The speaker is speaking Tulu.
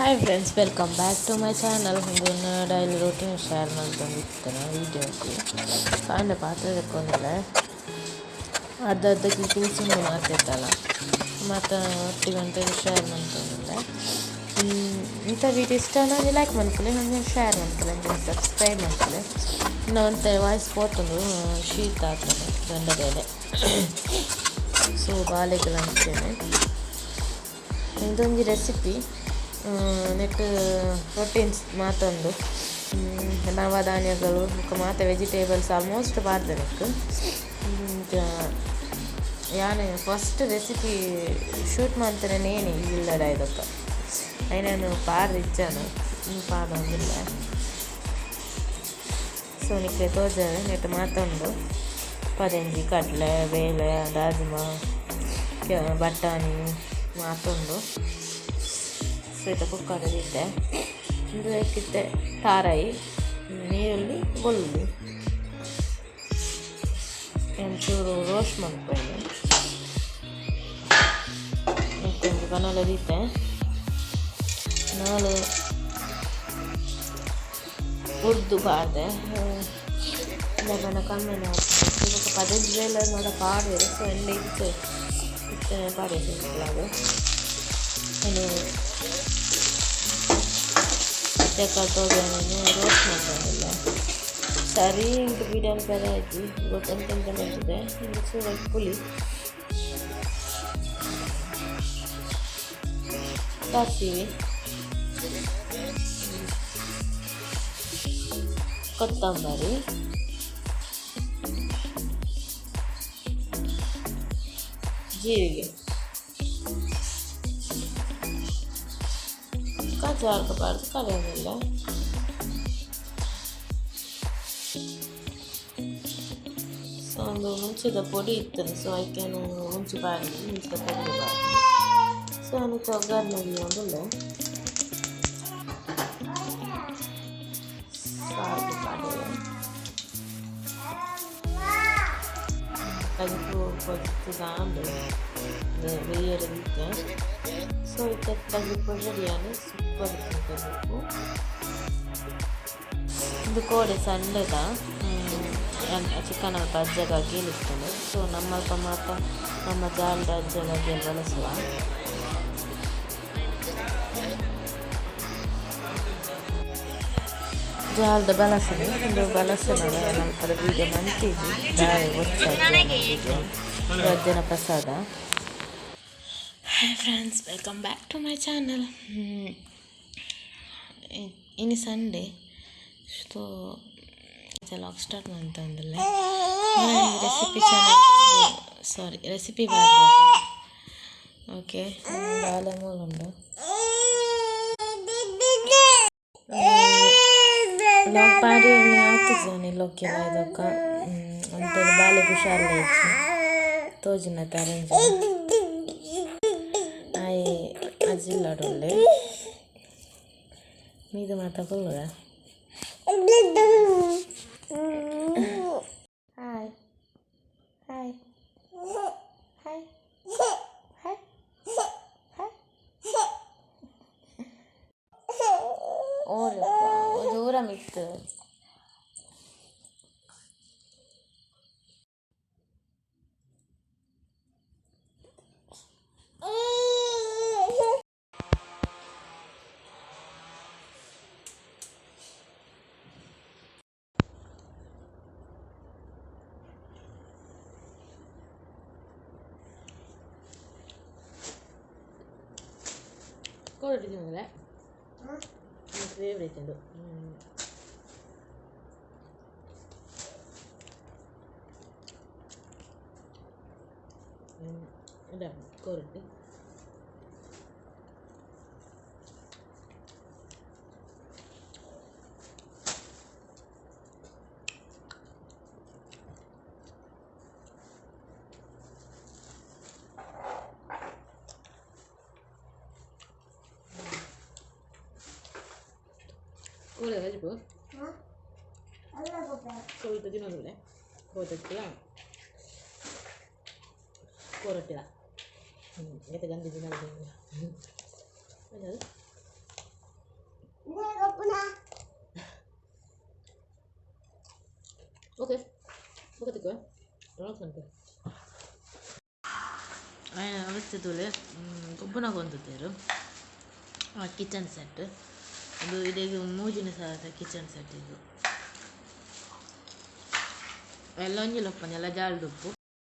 Hi friends, welcome back to my channel. ಉಂದೊಂದು ಡೈಲಿ ರೂಟೀನ್ ಶೇರ್ ಮಲ್ತೊಂದಿತ್ತಿನ ವೀಡಿಯೋಸ್ ಕಾಂಡೆ ಪಾತ್ರೆ ದೆಕ್ಕೊಂದಿಲ್ಲ ಅರ್ಧ ಅರ್ಧ ಕ್ಲಿಪ್ಪಿಂಗ್ಸ್ ಉಂಡು ಮಾತೆತ್ತಲ ಮಾತ ಒಟ್ಟಿಗೆ ಒಂತೆ ಶೇರ್ ಮಲ್ತೊಂದುಲ್ಲೆ. ಇಂಥ ವೀಡಿಯೋ ಇಷ್ಟ ಒಂಜಿ ಲೈಕ್ ಮನ್ಪುಲೆ, ಒಂಜಿ ಶೇರ್ ಮನ್ಪುಲೆ, ಒಂಜಿ ಸಬ್ಸ್ಕ್ರೈಬ್ ಮನ್ಪುಲೆ. ಇನ್ನು ಒಂತೆ ವಾಯ್ಸ್ ಪೋತುಂಡು, ಶೀತ ಆತುಂಡು ಗಂಡ. ಸೊ ಬಾಲೆಗ್ಲ ಅಂಚೆನೆ ಇಂದೊಂಜಿ ರೆಸಿಪಿ ನೆಟ್ ಪ್ರೋಟೀನ್ಸ್ ಮಾತ ಉಂಡು, ನವಧಾನ್ಯಗಳು ಬೊಕ ಮಾತ ವೆಜಿಟೇಬಲ್ಸ್ ಆಲ್ಮೋಸ್ಟ್ ಪಾಡ್ದೆ ನೆಕ್ಕ್. ಯಾನ್ ಫಸ್ಟ್ ರೆಸಿಪಿ ಶೂಟ್ ಮಂತುನ ನೇನೆ ಇಲ್ಲಡ್ ಆಯ್ದೊಕ ಐನನ್ ಪಾಡ್ದ್ ಇಜ್ಜಾನ ಪಾಡೊಂದುಲ್ಲೆ. ಸೊ ನಿಕ್ಲೆ ತೋಜಾವೆ ನೆಟ್ ಮಾತ ಉಂಡು: ಪದೆಂಜಿ, ಕಡಲೆ ಬೇಳೆ, ರಾಜ್ಮಾ, ಬಟಾಣಿ ಮಾತ ಉಂಡು. ಸೊ ಇತ್ತೆ ಕುಕ್ಕರ್ ದೀತೆ. ಉಂದು ಇತ್ತೆ ತಾರಾಯಿ, ನೀರುಳ್ಳಿ, ಬೊಳ್ಳುಳ್ಳಿ ಒಂಚೂರು ರೋಸ್ಟ್ ಮನ್ಪೊಡು. ಒಂಜಿ ಬಾಣಲೆ ದೀತೆ, ನಾಲ್ ಉರ್ದು ಪಾಡ್ದೆ. ದಾಯೆ ಕಮ್ಮಿನೆ ಬೊಕ ಪದೆಂಜಿ ಬೇಳೆ ಮಾತ ಪಾಡ್ವೆರ್. ಸೊ ಎನ್ನಡ ಇತ್ತೆ ಇತ್ತೆ ಪಾಡ್ವೆ ಸಿಂಪಲ್ ಆದ್. ಉಂದು ತೋಜೊಂದು ರೋಸ್ಟ್ ಮಲ್ತೊಂದುಲ್ಲೆ. ಸರಿ, ಎಂಕ್ ವೀಡಿಯೋ ಮನ್ಪೆರೆ ಆಯಿಜಿ, ಗೊತ್ತುಂಟು ಮಲ್ತುದೆ. ಉಂದು ಚೂರು ಪುಳಿ, ಸಾಸಿವೆ, ಕೊತ್ತಂಬರಿ, ಜೀರಿಗೆ ಜಾರ್ಗ್ ಪಾಡ್ದ್ ಕಡೆಯೊಂದುಲ್ಲೆ. ಸೊ ಉಂದು ಮುಂಚಿದ ಪೊಡಿ ಇತ್ತುಂಡು. ಸೊ ಐಕ್ ಯಾನ್ ಮುಂಚಿ ಪಾಡ್ದೆ, ಮುಂಚಿದ ಪೊಡಿ ಪಾಡ್ದೆ. ಸೊ ಯಾನ್ ಇತ್ತೆ ಒಗ್ಗರಣೆ ದೀವೊಂದುಲ್ಲೆ. ಸಾರ್ಗ್ ಪಾಡ್ಯೆರೆ ಕಜಿಪು ಕೊದಿತ್ತ್ ಬೇಯರೆ ದೀತೆ. ಸೊ ಇತ್ತೆ ಕಜಿಪು ರೆಡಿ ಆಂಡ್. ಸೂಪರ್ ಇತ್ತುಂಡು ಕಜಿಪು. ಉಂದು ಕೋಡೆ ಸಂಡೆದ ಚಿಕನ್ ಅಲ್ಪ ಅಜ್ಜಗ್ ಅಗೇಲ್ ಇತ್ತುಂಡು. ಸೊ ನಮ್ಮಲ್ಪ ಮಾತ ನಮ್ಮ ಜಾಲ್ಡ್ ಅಜ್ಜಗ್ ಅಗೇಲ್ ಬಳಸುವ. ಜಾಲ್ದ ಬಲಸುನಿ. ಉಂದು ಬಲಸುನಗ ಅಲ್ಪದ ವೀಡಿಯೋ ಮಂತಿಜಿ, ದಾಯೆ ಬೊರ್ಚಿ. ಅಜ್ಜನ ಪ್ರಸಾದ. Hi friends, welcome back to my channel. ಇನಿ ಸಂಡೇ, ಸೊ ವ್ಲಾಗ್ ಸ್ಟಾರ್ಟ್ ಮಂತೊಂದುಲ್ಲೆ. ರೆಸಿಪಿ ಚಾನಲ್, ಸಾರಿ, ರೆಸಿಪಿ. ಓಕೆ, ಬಾಲೆ ಮೂಲುಂಡು. ವ್ಲಾಗ್ ಪಾಡಿ ಆತಿಜಿ ಲೋಕೆಲ ಇದಕ್ಕ ಒಂತೆ ಬಾಲೆಗ್ ಹುಷಾರಿಲ್ಲ ಇಜ್ಜಿ, ತೋಜುನ ಅರೇಂಜ್. ಆಯೆ ಅಜ್ಜಿ ಇಲ್ಲಡ್ ಉಲ್ಲೆ, ಮೀದ್ ಮಾತ ಕುಲ್ಲುವೆ. Hi hi hi hi hi. ಓಲಪ್ಪ, ದೂರ ಮಿತ್ತ್. ಕೋರೊಟ್ಟಿ ತಿನ್ನೋದಿಲ್ಲ, ಫೇವ್ರೇಟ್ ಅದು. ಇದೆ ಕೋರೊಟ್ಟಿ. ಕೋರೆ ಕಜಿಪು ಕೋರಿತ ತಿನ್ನೋದಿಲ್ಲ, ಕೋತಟ್ಟಿಲ ಕೋರಟ್ಟಿಲ. ಏತ ಗಂಜಿ ದಿನ ಅದು. ಓಕೆ ಬೊಕ ತಿಕ್ಕುವ. ಆಯನ ಅವಸ್ಥೆ ತೂಲೆ ಗೊಬ್ಬುನಗ ಉಂತುದೆರ್. ಕಿಚನ್ ಸೆಟ್ ಉಂದು ಇಡೆಗ್ ಮೂಜಿನೆ ಸಲತ ಕಿಚನ್ ಸೆಟ್ ಇಂದು. ಎಲ್ಲ ಒಂಜಿ ಲಪ್ಪಂಜಿ ಎಲ್ಲ ಜಾಲ್ಡ್ ಉಪ್ಪು.